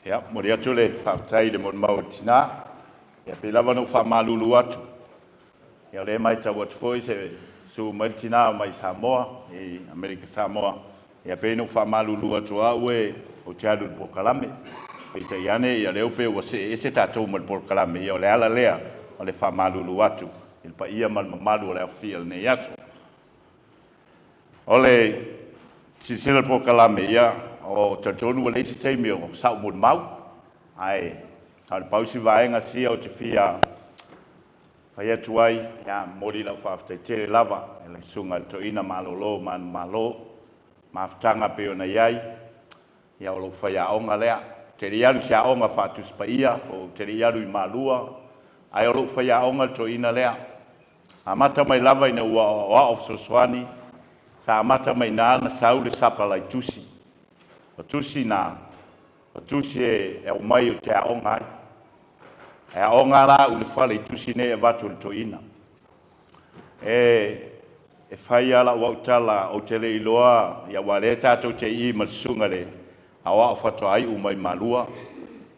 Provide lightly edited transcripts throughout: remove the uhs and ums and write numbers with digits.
Ia, momoli atu le faafetai i le molimau a le tina. Ia pei lava ona ou faamalulu atu, ia o lea e matau atu foi se susu mai le tina mai Samoa i Amerika Samoa. Ia pei ona ou faamalulu atu o au e ou te alu i le polokalame. Peitai ane ia lea ua pei ua see ese tatou ma le polokalame, ia o le ala lea o le faamalulu atu i le paia ma le mamalu o le aofia i lenei aso. O le silasila i le polokalame, ia, o talitonu ua leai se taimi o sau molimau, ae na o le pau si vaega sia ou te fia fai atu ai, ia, momoli lau faafetai tele lava i le susuga i le Toeaina malolo manumalo, mafutaga pei ona i ai, ia o lou faiaoga lea. Ou te le i alu i se aoga faa-Tusi Paia, po ou te le i alu i Malua, ae o lou faiaoga le toeaina lea. Amata mai lava ina ua aoao fesoasoani, sa amata mai i ina ona sau le sapalai tusi. O tusi na, o tusi e aumai ou te aoga ai. E aoga la au i le fale i tusi nei e avatu e le toeaina. E fai lava lau au tala ou te le iloa, ia aua o lea tatou te i i ma le susuga i le aoao faatoa iu mai Malua,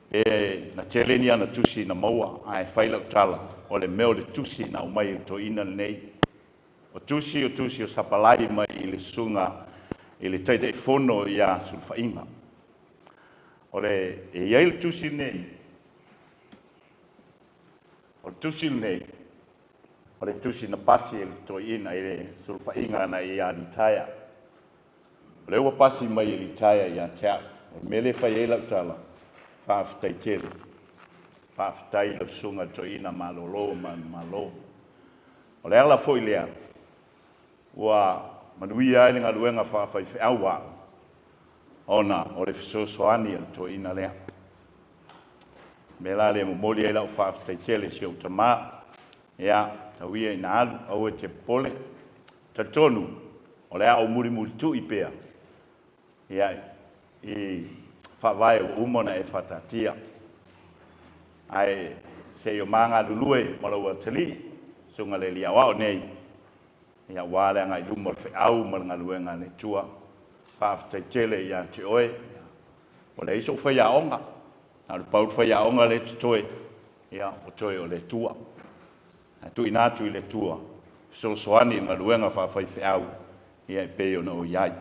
pe na tele ni ana tusi na maua, ae fai lau tala, o le mea o le tusi na aumai e le toeaina lenei. O tusi o tusi o sapalai mai i le susuga i le Taitaifono ia Sulufaiga. O le, e i ai le tusi lenei, o le tusi lenei, o le tusi na pasi e le toeaina i le sulufaiga ina ia litaea. O lea ua pasi mai e litaea ia te au. O le mea lea e fai ai lau tala, faafetai tele. Faafetai i lau susuga i le toeaina malolo manumalo. O le ala foi lea ua manuia ai le galuega faafaifeau a au, ona o le fesoasoani a le toeaina lea. O le mea la lea e momoli ai lau faafetai tele i si ou tama. Ia, tau ia ina alu, aua e te popole. Talitonu, o le a ou mulimulitui pea ia, i faavae ua uma ona e faataatia. Ae se i o ma galulue ma lou atalii, susuga i le alii aoao nei, ia, aua le agai i luma o le feau ma le galuega a le Atua. Faafetai tele ia te oe. Ua leai sou faiaoga, na o le pau le faiaoga lea e totoe, ia, o toe o le Atua. Ae tuuina atu i le Atua, fesoasoani i le galuega faafaifeau, ia e pei ona o i ai.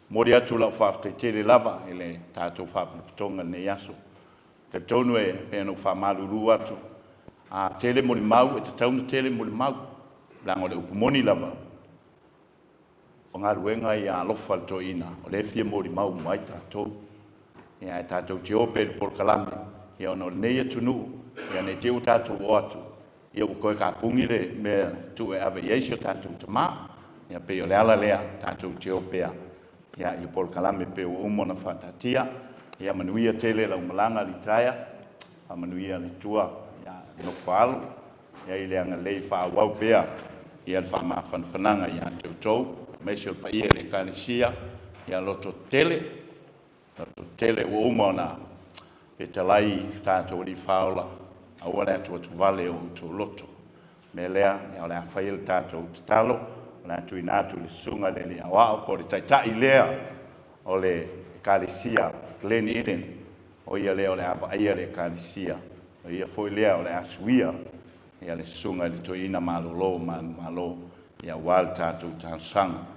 Momoli atu lau faafetai tele lava i le tatou faalapotopotoga i lenei aso. Talitonu e pei ona ou faamalulu atu, a tele molimau, e tatau ona tele molimau, leaga o le upu moni lava, o galuega ia alofa a le toeaina, o lea e fia molimau uma ai tatou. Ia ae tatou te o pea i le polokalame, ia ona o lenei atunuu, ia ne i te i ua tatou o atu, ia ua toe tapuni le mea e tuu e ave i ai si o tatou tama. Ia pei o le ala lea, tatou te o pea ia, i le polokalame pei ua uma ona faataatia. Ia manuia tele lau malaga litaea, faamanuia le Atua, ia nofo alo, ia i le agalelei faaauau pea ia le faamafanafanaga ia te outou, aemaise o le paia i le Ekalesia, ia lototele, lototele ua uma ona fetalai le tatou Alii Faaola, aua le atuatuvale o outou loto. O le mea lea, ia o le a faia le tatou tatalo, o le a tuuina atu i le susuga i le Alii Aoao po o le Taitai lea o le Ekalesia Glen Eden, o ia lea o le a vaaia le Ekalesia, o ia foi lea o le a suia ia le susuga i le Toeaina malolo manumalo, ia aua le tatou talosaga.